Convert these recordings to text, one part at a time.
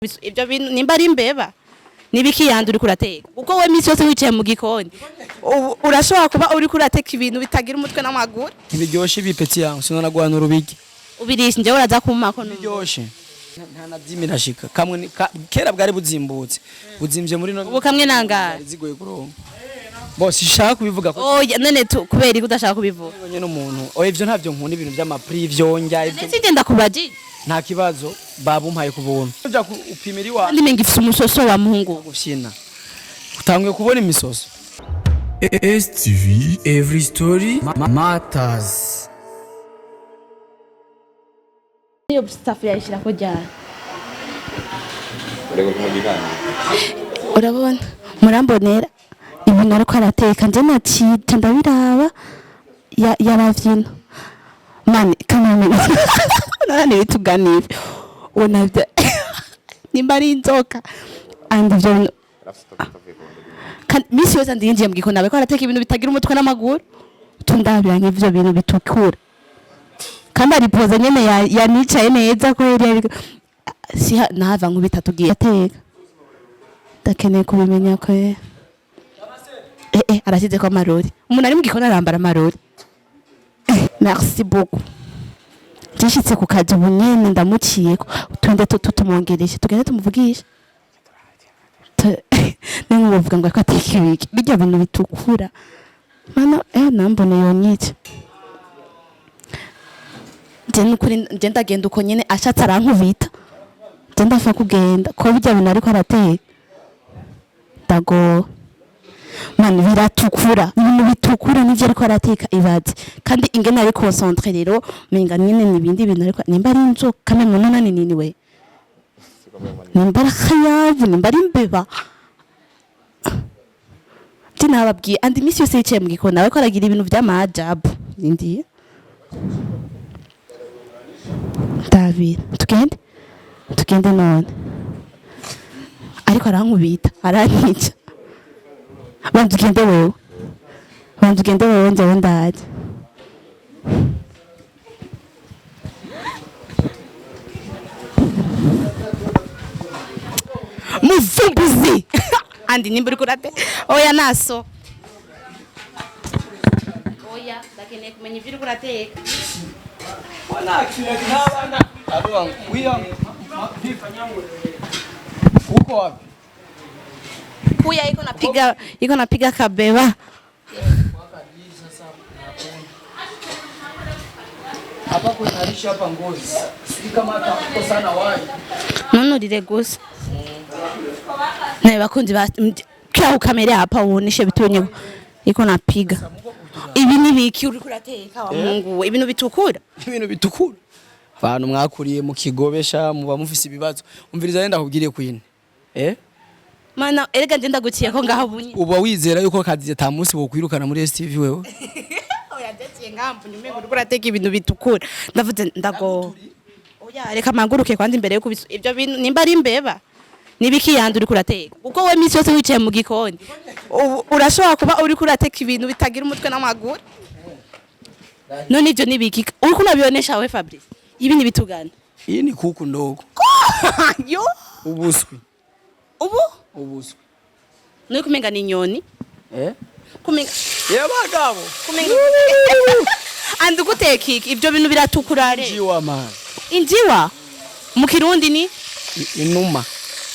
Ibyo bintu nimba ari imbeba nibiki yandi uriko urateka, kuko we misi yose wicaye mu gikoni, ubu urashobora kuba uriko urateka ibintu bitagira umutwe n'amaguru. Ntibiryoshe ibipeti yangu, sinona urubigi. Ubirisha njyewe uraza kumako numva. Biryoshe nta na byimi irashika kamwe kera bwari buzimbutse, buzimvye muri no Ubu kamwe nangahe? Zigoye kuronka bose ishaka kubivuga ko Oya, none tu kubera iki udashaka kubivuga? Nyene n'umuntu, oya, ivyo ntavyo nkunda, ibintu vy'amaprix vyonja ivyo. Ndetse ngenda kubajije. Nta kibazo, babumpaye ku buntu, uja upimira iwa. Kandi menga ifise umusoso wa muhungu. Gufyina utanguye kubona imisoso. STV Every Story Matters. Iyo safuriya yishirako ryari? Urabona murambonera ibintu ariko arateka, nje nacica ndabiraba yaravyina mani kamame nani bituganira ubona nimba ari inzoka andi ivyo bintu. Kandi misi yose ndinjiye mu gikoni ariko arateka ibintu bitagira umutwe n'amaguru, tundabira nk'ivyo bintu bitukura, kandi aripoza nyene yanicaye neza ko yari si nahava nkubita tugiye ateka. Ndakeneye kubimenya ko arashyize ko amarori, umuntu ari mu gikoni arambara amarori. Merci beaucoup. Gishitse ku kazi ubu nyene ndamuciyeko, twende tumwongereshe, tugende tumuvugishe. Nimwe muvuga ngo ariko ateka ibiki, bijya bintu bitukura, mana nambone yonyica. Je nukuri nje ndagenda uko nyene, ashatse arankubita, nje ndafa kugenda ko bijya bintu ariko arateka ndagowe. Man, biratukura, ibintu bitukura nivyo ariko arateka, ibaze. Kandi ingene ari concentré rero, menga nyene nibindi bintu, ariko nimba ari inzoka meme none nini we, nimba ari akayabu, nimba ari imbeba, je nababwiye andi misi yose yicaye mu gikoni ariko aragira ibintu vy'amajabu. Nindiye ndabira, tugende tugende none, ariko arankubita aranyica. Banza ugende wewe, banza ugende wewe, njyewe ndaje. Muvumbuzi andi nimba uriko urate, oya naso, oya, ndakeneye kumenya ivyo uriko urateka. Uko wapi? Kuya iko napiga kabeba. Hapa kunarisha hapa ngozi, sijui kama hata uko sana wai. Nonurire gusa naye bakunzi ba kya ukamera hapa uoneshe vitu wenye iko napiga. Ibi ni biki uriko urateka wa Mungu we? Ibintu bitukura. Ibintu bitukura, abantu mwakuriye mu kigobesha muba mufise ibibazo. Umviriza, yenda kubwiriye kwine. Mana, erega nje ndaguciye ko ngaho bunye. Uba wizera yuko kazi ata munsi bokwirukana muri STV wewe? Oya, ndaciye ngambu nyume ngo uriko urateka ibintu bitukura, ndavuze ndago oya, reka manguruke kwandi imbere yo kubisu ibyo bintu nimba ari imbeba nibiki yandi uriko urateka, kuko we misi yose wicaye mu gikoni, ubu urashobora kuba uriko urateka ibintu bitagira umutwe n'amaguru. None ivyo nibiki uriko unabionesha we Fabrice? Ibi ni bitugana. Iyi ni kuku ndogo. Yo. Ubuswi. Ubu. Ubuswi. Nuko kumenga ni inyoni. Kumenga Ye bagabo. Kumenga andi guteka iki, ibyo bintu biratukura re. Jiwa man. Injiwa mu Kirundi ni? Inuma.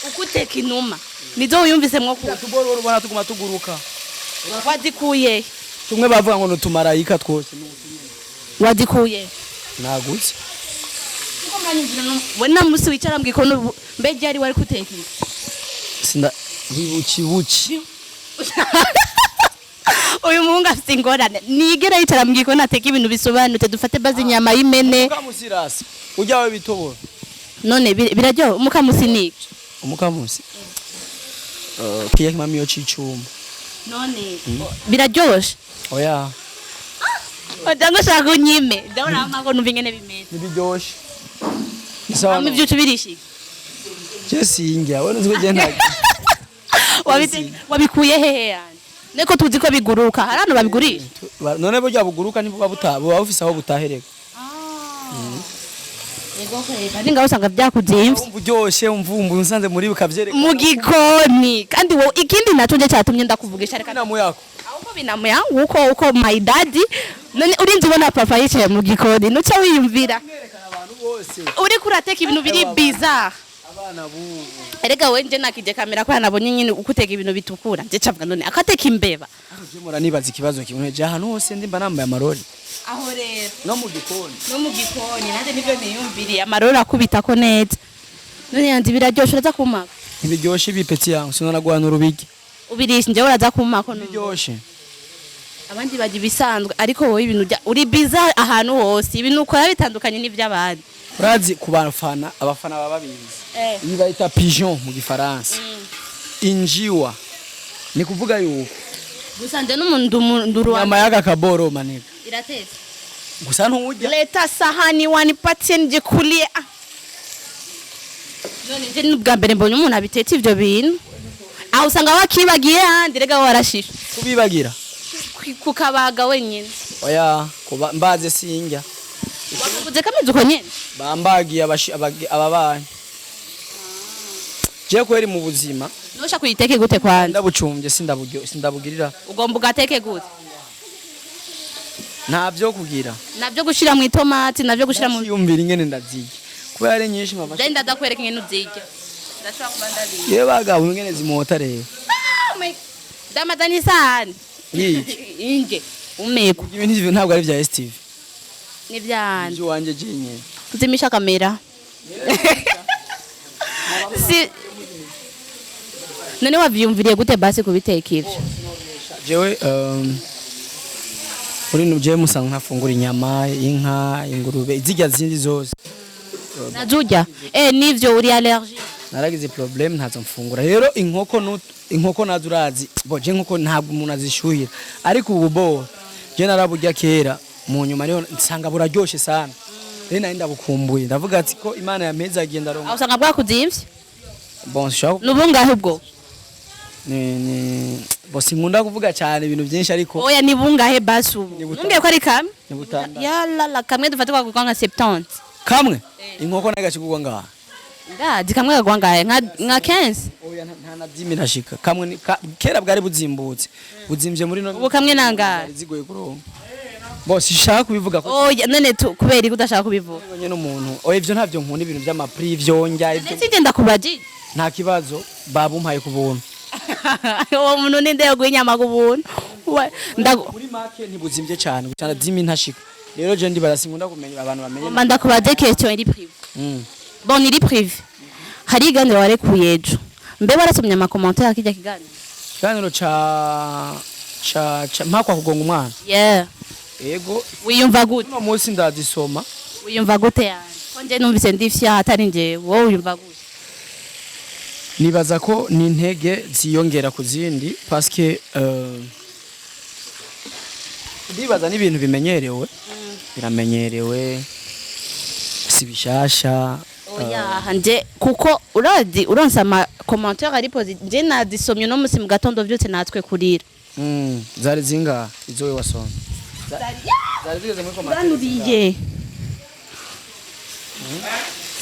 Ukuteka inuma nizo wiyumvisemwo ku Tuboro ubona tuguma tuguruka. Wazikuye? Tumwe bavuga ngo nutumarayika twose. Wazikuye? Nagutse. We na musi wicara mu gikoni ubu mbe ryari wari kuteka iki? Sinda bibuki buki. Uyu muhungu afite ingorane, nigera yicara mu gikoni ateka ibintu bisobanutse, dufate bazi inyama y'imene. Umukamusirasi ujya we bitobora. None biraryoha umukamusi ni iki? Umukamusi kiya kimamiyo c'icuma. None biraryoshe? Oya. Cyangwa ushaka unyime ndabona amako numva ingene bimeze. Ntibiryoshe, ni sawa. Hama ivyucu birishika? Je sinjya we nzi ko je nta Wabikuye hehe yani? Niko tuzi ko biguruka, hari hano babigurisha. None burya buguruka ntibuba buta buba bufise aho butahereka. Kandi ngaho usanga byakuzimvye. Wumva uryoshe, wumva unsanze muri bikavyerekana. Mu gikoni. Kandi wowe, ikindi naco nje cyatumye ndakuvugisha, reka. Binamu yako. Ahubwo binamu yangu uko my daddy. None urinze ubona papa yicaye mu gikoni, nuca wiyumvira Mwerekana abantu bose. Uriko urateka ibintu biri bizarre. Abana bubu. Erega we, nje nakije kamera ko nabonye nyine uko uteka ibintu bitukura, nje cavuga none akateka imbeba. Je muranibaza ikibazo kimwe, je ahantu hose ndimba nambaye amarori. Aho rero. No mu gikoni. No mu gikoni nanjye nivyo niyumviriye, amarori akubitako neza. None yanze biraryoshe, uraza kumako? Ntibiryoshe ibipeti yangu, sinona guhana urubigi. Ubirisha njyewe, uraza kumako no? Biryoshe. Abandi barya ibisanzwe, ariko wowe ibintu urya uri bizarre ahantu hose, ibintu ukora bitandukanye n'ivy'abandi. Urazi ku bafana, abafana baba babizi. Ibi bayita pigeon mu gifaransa, injiwa, ni kuvuga yuko Gusa nje n'umuntu nduru. Nyama y'aka kaboro maniga. Iratetse. Gusa ntujya. Leta sahani wanipatie nijikulie. Ah. None nje n'ubwa mbere mbonye umuntu abitetse ivyo bintu, aho usanga wakibagiye handi rega warashisha. Kubibagira? Kukabaga wenyine. Oya, kuba mbaze sinjya. Wakuvuze kameze uko nyene. Bambagiye ababanyi je kweri mu buzima. Nusha kuyiteke gute kwanza? Ndabucumbye, sindaburyo, sindabugirira. Ugomba ugateke gute? Nta byo kugira. Navyo gushira mu itomati, navyo gushira mu Yumvira ingene ndazirya kubera ari nyinshi mama. Nje ndadakwereka ingene uzirya, ndashobora kuba ndabizi. Yewe bagabo, ingene zimota rero. Ah, ndamazana isahani. Yiki? Inge umeko. Ibintu ivyo ntabwo ari vya STV. Nivyanje. Ibyo wanje jenyine. Zimisha kamera si none wavyumviriye gute basi kubiteka ivyo? Jewe muri no jewe musanga nkafungura inyama inka, ingurube, izirya zindi zose. Nazurya nivyo uri allergie. Naragize problème, ntazo mfungura. Rero inkoko inkoko nazo urazi bo, je inkoko ntabwo umuntu azishuhira, ariko ubu bo je naraburya kera, mu nyuma niho nsanga buraryoshe sana. Rero nari ndabukumbuye, ndavuga ati ko Imana yampeza agenda Aho aronka. usanga bwakuzimvye. Bon, sishobora. Nubungahe ubwo? Ni bo, sinkunda kuvuga cyane ibintu byinshi, ariko Oya, ni bungahe basi ubu? Ni butanu. Numbwiye ko ari kamwe. Ni butandatu. Yalala, kamwe dufate kwa nka 70. Kamwe inkoko nayo gakigurwa ngaha. Ndazi kamwe kagwa ngahe, nka 15. Oya, nta na dimi nashika. Kamwe kera bwari buzimbutse, buzimvye muri no. Ubu kamwe nangahe? Zigoye kuronka. Bo sishaka kubivuga ko. Oya, none tu kubera iki udashaka kubivuga? Nyene umuntu, oya, ivyo ntavyo nkunda, ibintu vy'ama prix vyonja ivyo. Ndetse ngenda kubajije. Nta kibazo, babumpaye ku buntu. Uwo muntu ninde yaguha inyama ku buntu? Ndagu Muri make ntibuzimvye cane, gusa dimi ntashika. Rero je ndibara, sinkunda kumenya abantu bamenye. Mba ndakubaze question iri privé. Bon, iri privé. Hari iganiro warekuye ejo, mbe warasomye ama commentaire akijya kiganiro? Ikiganiro ca mpakwa kugonga umwana? Yeah. Ego. Wiyumva gute? Uno munsi ndazisoma. Wiyumva gute yani? Ko nje numvise ndifya atari nje, wowe wiyumva gute? Nibaza ko ni intege ziyongera ku zindi, parce que ndibaza n'ibintu bimenyerewe, biramenyerewe, si bishasha. Oya, nje kuko urazi uronse ama commentaire ari positif, nje nazisomye uno musi mu gatondo vyutse natwe kurira. Zari zingahe izo we wasomye? Zari zigeze muri commentaire? Zanuriye,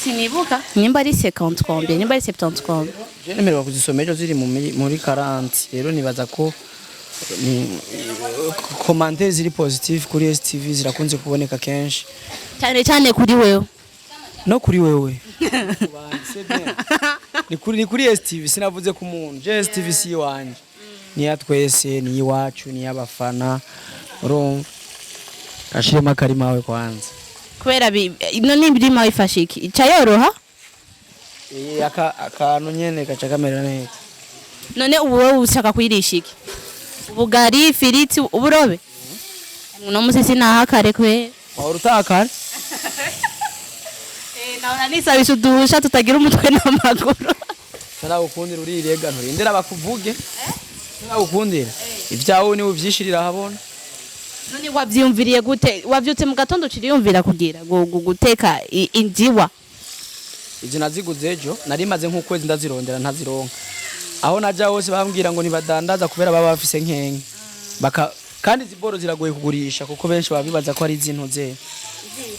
sinibuka nimba ari 50 combien, nimba ari 70 combien. Je nemerewe kuzisoma ejo ziri muri 40. Rero nibaza ko ni commentaire ziri positive kuri STV zirakunze kuboneka kenshi. Cyane cyane kuri wewe. No kuri wewe. C'est bien. Ni kuri STV, sinavuze ku muntu. Je STV si iwanje, ni ya twese, ni iwacu, ni y'abafana. Urumva, kashiremo akarima wawe kwanza. Kubera none imirima wifashe iki, ica yoroha. Eh, aka akantu nyene gaca kamera neza. None ubu wowe ushaka kuyirisha iki? Ubugari, ifiriti, uburobe? Uno musi sinahakare kwe. Wahora utakara. Nahora nisabisha uduhusha tutagira umutwe n'amaguru. Ntaragukundira urirega, nturindira bakuvuge. Ntaragukundira ibyawe niwe uvyishirira ahabona. None wavyiyumviriye gute? Wavyutse mu gatondo uciriyumvira kugira guteka injiwa? Izi naziguze ejo, nari maze nk'ukwezi ndazirondera ntazironka. Aho naja hose bambwira ngo ntibadandaza kubera baba bafise nkenke baka, kandi izi boro ziragoye kugurisha kuko benshi baba bibaza ko ari izintu ze.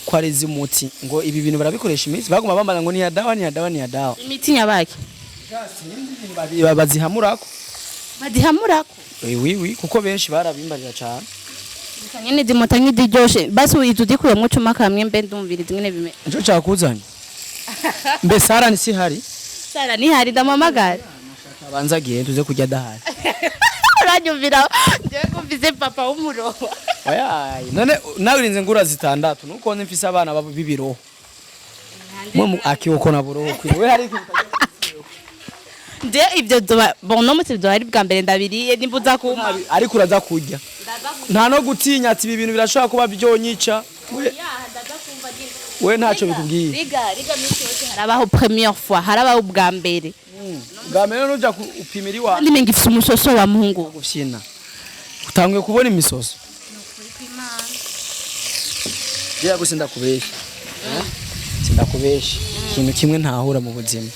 Ko ari iz'umuti, ngo ibi bintu barabikoresha iminsi baguma bambaza ngo ni ya dawa, ni ya dawa, ni ya dawa. Imiti nyabaki? Bazihamurako. Bazihamurako? Oui, oui, kuko benshi barabimbarira cyane. Gusa nyene zimota nk'iziryoshe. Basi izo uzikuyemwo cuma kamwe, mbe ndumviriza ingene bimeze. Nico cakuzanye. Mbe Sara ni sihari? Sara nihari, ndamuhamagara. Abanza agiye, tuze kurya adahari. Uranyumvira njyewe ko mfise papa w'umuroho. Oya, none nawe urinze ngura zitandatu nuko nzi mfise abana b'ibiroho. Mwe akiwuko na buroho kwiwe we hari ikintu. Nje ivyo zoba bon, no musi vyoba ari bwa mbere ndabiriye, nimba uza kumpa. Ariko uraza kurya nta no gutinya ati ibi bintu birashobora kuba byonyica. We ntacyo bikubwiye. Riga riga, misi yose harabaho première fois, harabaho ubwa mbere. Bwa mbere nuja upimira iwawe. Kandi menga ifise umusoso wa muhungu. Gufyina utanguye kubona imisoso. Jewe gusa ndakubesha, sindakubesha, ikintu kimwe ntahura mu buzima.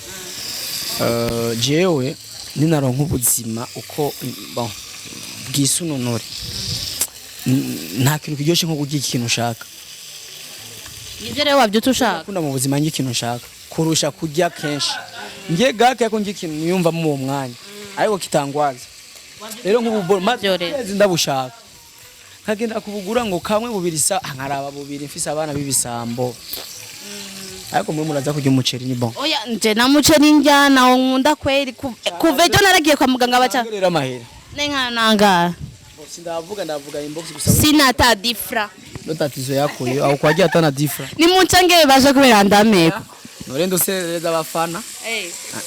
Jewe ninaronka ubuzima uko bon bwisununure, nta kintu kiryoshe nko kurya ikintu ushaka. Nivyo rero wavyutse ushaka. Kunda mu buzima njye ikintu nshaka kurusha kurya kenshi. Ngiye gake ko njye ikintu niyumvamo uwo mwanya ariko kitangwaza. Rero nk'ubu Vyo rero. maze ndabushaka nkagenda kubugura ngo kamwe bubiri sa nkaraba bubiri, mfise abana b'ibisambo. Ariko mwe muraza kurya umuceri, ni bon. Oya, nje na muceri njyana nkunda kweri. Kuva ejo naragiye kwa muganga baca Rero amahera nenka nanga. Sindavuga, ndavuga inbox gusa. Sinata difra. No tatizo yako hiyo au kwagia hata na difra. Nimuncange basha kubera ndameko. Norendo userereza abafana.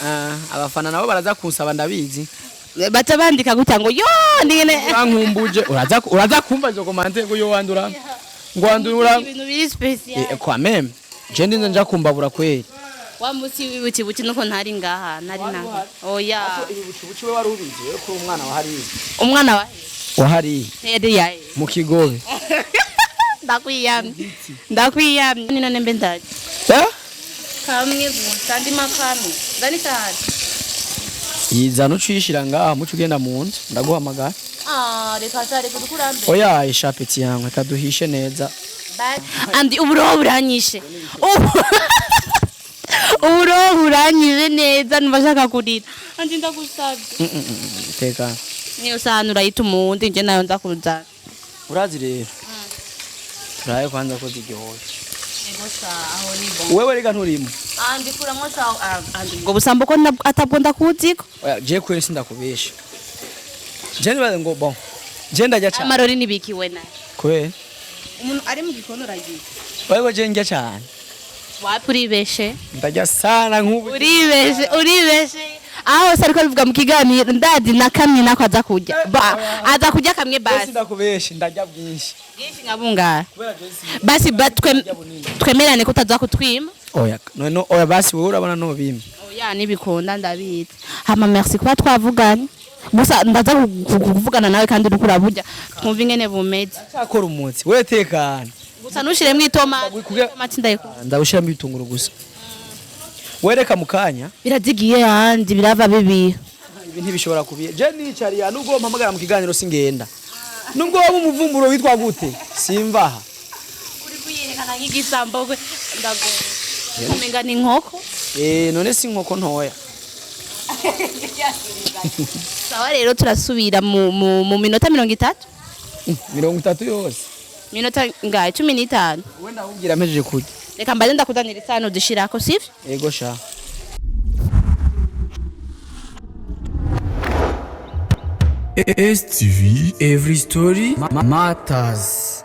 Ah, ah, abafana nabo baraza kunsaba, ndabizi. Baca bandika gutya ngo yo ningene. Urankumbuje, uraza kumva izo commentaire ngo yo wandura ngo wandura. Ibintu biri special. Eh, kwa meme je ndinze nja kumbabura kweri. Wa musi w'ibukibuki nuko ntari ngaha, ntari naha, oya. Ibi bucibuci we wari ubizi we ko umwana wa hariya? Umwana wa Wa hariya. heri ya Mu kigobe. Ndakwiyamye, ndakwiyamye. Ni none mbe ndaje. Eh. Kamwe gusa, ndima kamwe ndani cyane. Yizana ucishira ngaha muco ugenda mu nzu ndaguhamagara. Ah, reka sare kudukurambe. Oya, ishapeti yawe kaduhishe neza. Andi uburoho buranyishe. Uburoho buranyishe neza, numva nshaka kurira. Andi ndagusabye. Tekana. Niyo sahani urayita umuwundi, nje nayo nza kuzana. Urazi rero turaye kwanza ko ziryoshye. Ego sha, aho ni bon. Wewe rega nturimo. Andi kuramwo sha, andi ubwo busambo ko atabwo ndakuziko. Oya, je kweri sindakubesha, je nibaze ngo bon je ndarya cyane. Amarori nibikiwe nayo. Kweri. Umuntu ari mu gikoni uragiye. Wewe je ndya cyane. Wapi, uribeshe. Ndarya sana nk'ubu. Uribeshe, uribeshe. Aho se ariko bivuga mu kiganiro, ndazi na kamwe nako aza kurya. Aza kurya kamwe Je basi. sindakubesha, ndarya bwinshi. Bwinshi nka bungahe? Kubera je si Basi twemerane ko utaza kutwima. Oya, no, oya, basi wowe urabona no bimwe. Oya, nibikunda ndabizi. Hama merci kuba twavuganye. Gusa ndaza kuvugana nawe kandi uriko uraburya, twumva ingene bumeze. Cyakora umutsi we tekana. Gusa ntushiremwo itomati. Itomati ndayikunda. Ndawushiramo ibitunguru gusa, wereka mu kanya. Birazigiye handi birava bibi. Ibi ntibishobora kubiye. Je nicariya nubwo mpamagara mu kiganiro singenda, nubwo waba umuvumburo witwa gute simvaha. Uri kuyerekana nk'igisambo gwe ndagoye, umenga ni inkoko. Eh, none si inkoko ntoya? Sawa rero, turasubira mu minota 30. 30 yose? Minota ngahe? 15. Wenda ahubwira mpejeje kurya. Reka mbaze ndakuzanira isahani udishirako, sivyo? Yego sha. STV Every Story Matters.